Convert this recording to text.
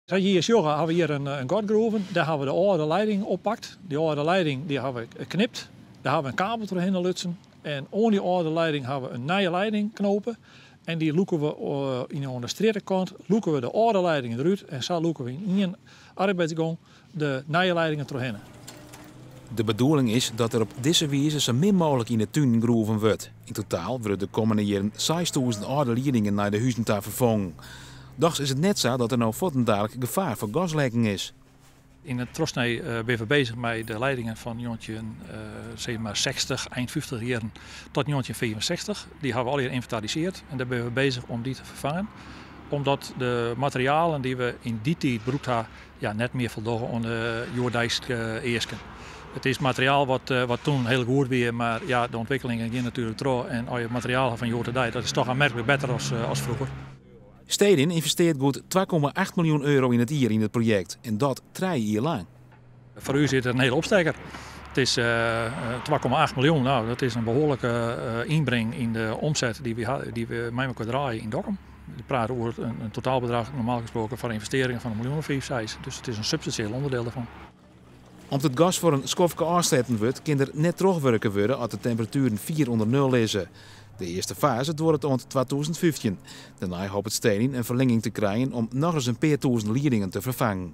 Sa't je hjir sjogge, hawwe we hjir in gat groeven. Dêr hawwe we de âlde leiding oppakt. Dy âlde leiding dy hawwe we knipt. Dêr hawwe we in kabel trochhinne lutsen. En oan dy âlde leiding hawwe we in nije leiding knope. En dy lûke we yn oan de strjittekant lûke we de âlde leidingen derút en sa lûke we yn ien arbeidsgong de nije leidingen trochhinne. De bedoeling is dat der op dizze wize sa min mooglik yn de tunen groeven wurdt. Yn totaal wurde de kommende jierren 6000 âlde liedingen nei de huzen ta ferfongen. Dochs is it net sa dat der no fuortendalik gefaar foar gaslekken is. Yn it trochsnee binne we bezich mei de leidingen fan 1960, ein 50 jierren tot 1965. Dy hawwe we allegear ynventarisearre en dêr binne we bezich om dy te ferfangen. Omdat de materialen dy't we yn dy tiid brûkt ha, ja, net mear foldogge oan de hjoeddeiske easken. It is materiaal wat toen hiel goed wie, mar ja, de ûntwikkelingen gean natuerlik troch en as je it materiaal ha fan hjoed-de-dei, dat is toch aanmerkelijk better as froeger. Stedin ynvestearret goed 2,8 miljoen euro yn it jier yn it projekt en dat 3 jier lang. Foar ús is it in hiele opstekker. It is 2,8 miljoen, no, dat is in behoarlike ynbring yn de omset dy't we mei elkoar draaie yn Dokkum. We prate oer in totaalbedrach normaal gesproken foar ynvestearringen fan in miljoen of 5, 6. Dus it is in substansjeel ûnderdiel dêrfan. Om't it gas foar in skoftke ôfsetten wurdt, kin der net trochwurke wurde as de temperatueren 4 ûnder nul lizze. De earste faze duorret oant 2015. Dêrnei hopet Stedin in ferlinging te krijen om nochris in pear tûzen liedingen te ferfangen.